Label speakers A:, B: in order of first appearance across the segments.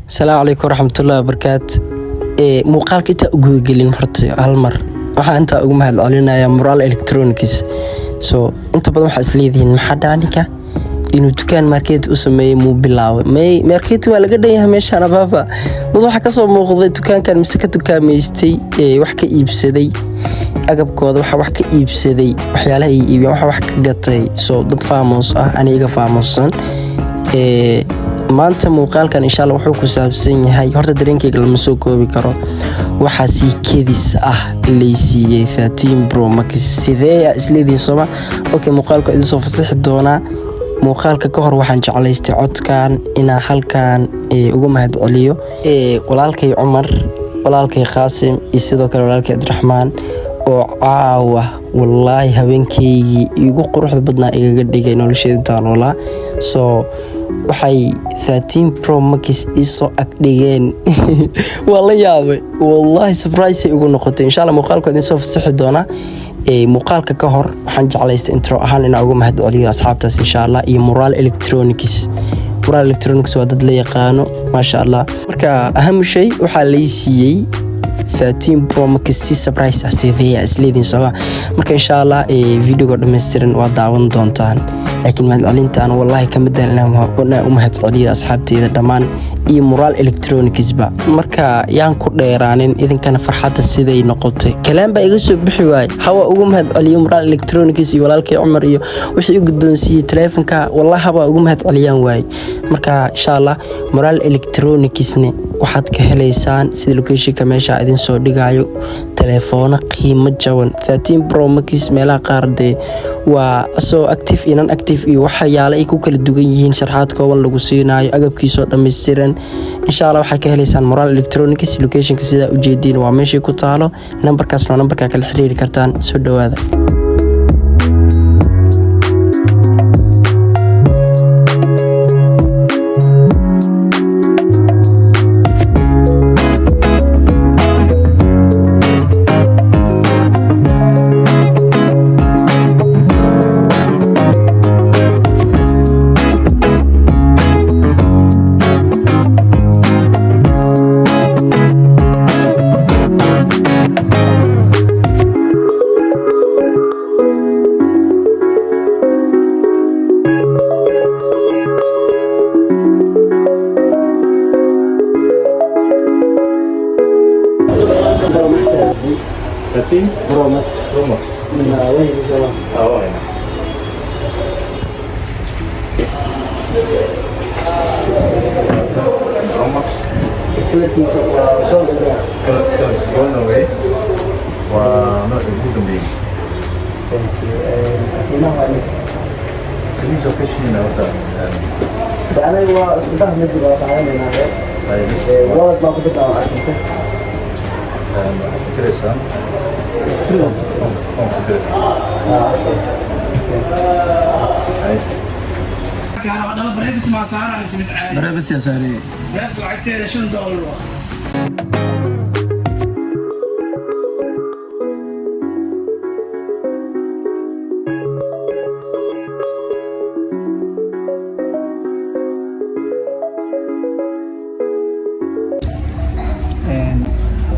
A: Asalaamu calaykum waraxmatullahi wabarakaatu. Muuqaalka intaa u gudagelin, horta hal mar waxaa intaa ugu mahad celinayaa Mural Electronics. So inta badan waxaa isleedihiin, maxaa dhaaninka inuu dukaan market u sameeyey muu bilaabay? May, market waa laga dhan yahay meeshaan. Abaaba dad waxaa kasoo muuqday dukaankan mise ka dukaamaystay, wax ka iibsaday agabkooda, waxa wax ka iibsaday, waxyaalaha ay iibiyaan, waxa wax ka gatay. So dad famous ah, aniga famousan. Maanta muuqaalkan insha Allah wuxuu ku saabsan yahay, horta dareenkeyga lama soo koobi karo, waxaa si kedis ah laysiiyey 13 Pro Max. Sidee aa isleedihiin, sooma? Okay, muuqaalka idin soo fasixi doonaa. Muuqaalka ka hor waxaan jeclaystay codkan inaan halkan ugu mahad celiyo walaalkay Cumar, walaalkay Qaasim iyo sidoo kale walaalkay Cabdiraxmaan oo caawa wallaahi habeenkeygii igu quruxda badnaa igaga dhigay nolosheeda intaan noolaa. So waxay 13 Pro Max iisoo agdhigeen, waa la yaabay wallaahi, surprise ay ugu noqotay. Insha Allah muuqaalka idin soo fasixi doonaa. Muuqaalka ka hor waxaan jeclaystay intro ahaan inaan uga mahad celiyo asxaabtaas insha Allah iyo Mural Electronics. Mural Electronics waa dad la yaqaano, maasha Allah. Marka ahamu shay waxaa lay siiyey 13 Pro Max si surprise ah. Sidee isleediin, sooma? Marka insha Allah videoga dhammaystiran waa daawan doontaan, laakiin mahadcelintaan wallaahi kama daan inaan u mahad celiyo asxaabteyda dhammaan iyo Mural Electronicsba. Marka yaan ku dheeraanin, idinkana farxadda siday noqotay kalaan baa iga soo bixi waayey. Hawa ugu mahad celiyo Mural Electronics iyo walaalkay Cumar iyo wixii u guddoonsiiyey taleefonka, wallahi habaa ugu mahad celiyaan waayey. Marka insha Allah Mural Electronicsne waxaad ka helaysaan sida locationka meesha idin soo dhigayo taleefoono qiimo jaban. 13 Pro Max meelaha qaar dee waa asoo active iyo non active iyo waxyaale ay ku kala duwan yihiin, sharxaad kooban lagu siinayo, agabkiisoo dhammaystiran. Insha Allah waxaad ka helaysaan Moral Electronics. Locationka sidaa ujeediin waa meeshii ku taalo, nambarkaasna waa nambarkaa kala xiriiri kartaan. Soo dhawaada.
B: 13
A: Pro Max.
B: Pro Max. Ah, waa haynaa. Pro Max.
A: Kalarkiisa waa gold.
B: Colorkiisa golden way. Waa nooca ugu dambeeyay.
A: Qiimaha waa imisa?
B: Sidiisoo ka shiina horta.
A: Anaga waa isku dah mid waa qaadanayna. Walad baa ku dirtaa oo arkaysa.
B: Waxaad ku diraysaan. Phone ku diraysaan.
A: Ah, okay.
B: Hay.
C: Privacy maa saaraysa mid caadi?
D: Privacy yaa saaraya.
C: Privacy lacagteeda $5 waa.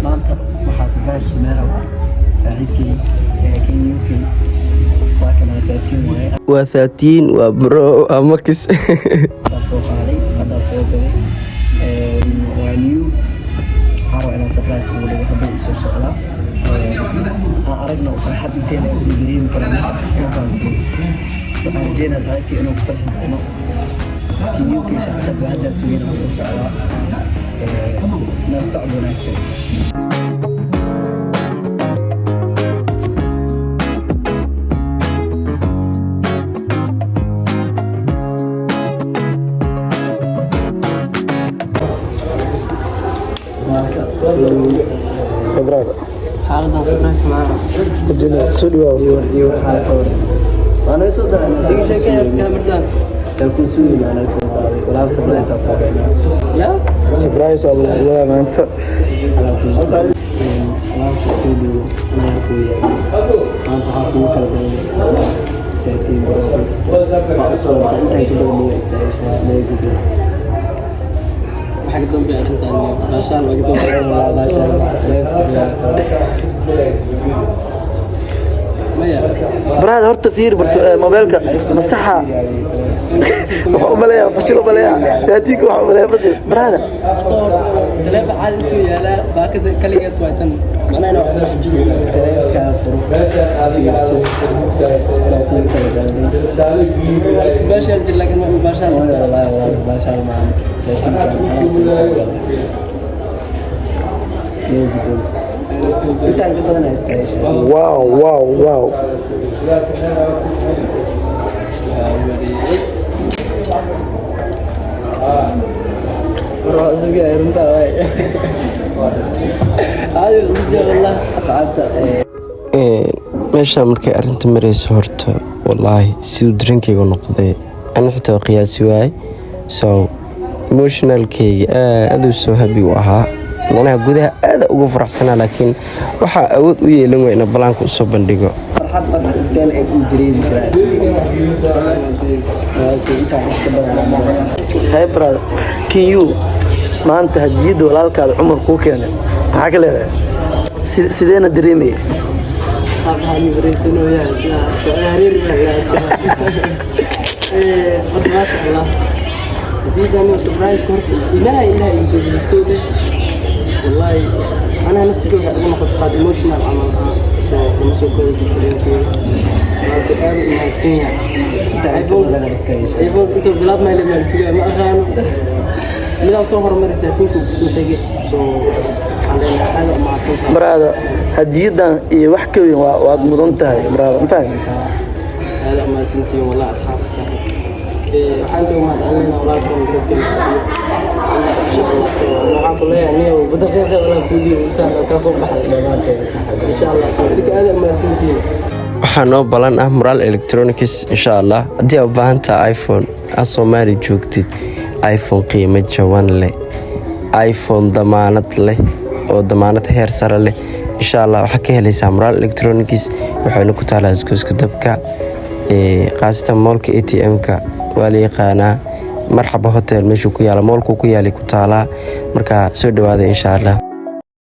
A: Maanta waxaa surprise sameyn rabaa saaxiibkay King UK. Waa kana, 13 waaye.
E: Waa 13, waa Pro, waa Max.
A: Haddaa soo qaaday, haddaa soo gaday, waa new. Waxaan rabaa inaan surprise ugu dhigo. Hadduu isoo socdaa, aan aragno farxad inteeda uu dareemi karaa marka fokaan siiyo. Waxaan rajeynayaa saaxiibkay inuu ku farxi doono. King UK shaqada haddaa sugayna, soo socdaa. Nala socod wanaagsan.
D: Brother.
A: Xaaladan surprise maaha.
D: Soo dhawaad.
A: Iyo waxaa ka waran waa naga soo daaday siga sheekay iska martaan saan ku sugi, waa naga soo daaday walaal. Surprise aan ku haynaa ya.
D: Surprise aa lagu wadaa maanta.
A: Walaalku soo walaalku soo dhawo, anaga ku yeeray maanta. Waxaa kugu kala galay surprise 13 Pro Max. Waa u qalanta, intaan ka badan waa istaahishaa. Naga gudub. Waxa ka dambeeya arrintan baashaan waa ka dambeeya, baashaan maya.
D: Brother, horta fiir barto mobilka masaxa. Waxa u maleeyaa fashil, u maleeyaa 13-ka, waxa u maleeyaa fashil, brother.
A: Asoo horta taleefon caadi intuu yaalaa, baakada kaligeed waa tan, macnaha inaa wax ku dhex jiro.
E: Taleefkaa furo, fiirso, waa kugu talagalay.
A: Isku baashaal jir, laakiin ma baashaal.
E: Wallaahi, wallaahi, baashaal maahan. 13-ka anaa kugu talagalay. Iyo guddoon. Intaan ka badan haysta.
D: Wow.
A: Waa wareeyay. War waa cusub yahay, runtaa waay. Caadi cusub yahay wallah,
E: Asxaabta.
A: Meesha markay arrinta marayso, horta wallaahi siduu dareenkayga noqday ani xitaa waa qiyaasi waayey. So emotionalkayga aad u soo happy u ahaa, macnaha gudaha aada uga faraxsanaa, laakiin waxaa awood u yeelan waay ina balaanka usoo bandhigo.
E: Farxad farxad inteen ay ku dareemi karaa. Okay, intaan wax ka badan.
D: Hey brother, can you maanta hadiyadda walaalkaada Cumar kuu keenay maxaa ka leedahay? Sideena dareemaya?
A: Waxaan wareysanayaa sida su'aal hareer baa yaa iska. Horta maasha Allah, hadiyadani surprise horta imaha indhaha igu soo geliskoo leh. Wallahi anaa naftiga waxay ugu noqotay qaad emotional camal ah, soo lama soo koobi karo dareenkeyga. Walaalkay aad u mahadsan yahay.
E: Intaan ka badan haysta.
A: iPhone intuu bilaabmay la sugaa ma aqaano, midaa soo horumari 13-ka kusoo xigay. Soo waxaan leenahay aad u mahadsantahay.
D: Brother, hadiyaddan iyo wax ka weyn waad mudan tahay, brother, ma fahmi?
A: Aad u mahadsantihiin wallah, asxaabta saaxiib. Waxaan inta ugu mahadcelinaynaa walaalkan garabkeena fadhiyo, insha Allah. So waxaan ku leeyahay niyow badaqiiqa walaa kuu dhiibo intaan kaa soo baxday.
E: Dhammaanteeda, saaxiib.
A: Insha Allah. So idinka aad u mahadsantihiin.
F: Waxaa noo balan ah Mural Electronics, insha Allah. Haddii aad u baahan tahay iPhone, aad Soomaali joogtid, iPhone qiimo jaban leh, iPhone damaanad leh oo damaanad heer sare leh, insha Allah waxaa ka helaysaa Mural Electronics. Waxayna ku taalaa isgoyska dabka, khaasatan mallka ATM-ka waa la yaqaanaa, Marxaba Hotel meeshuu ku yaala, mallkuu ku yaalay ku taalaa. Marka soo dhawaada, insha Allah.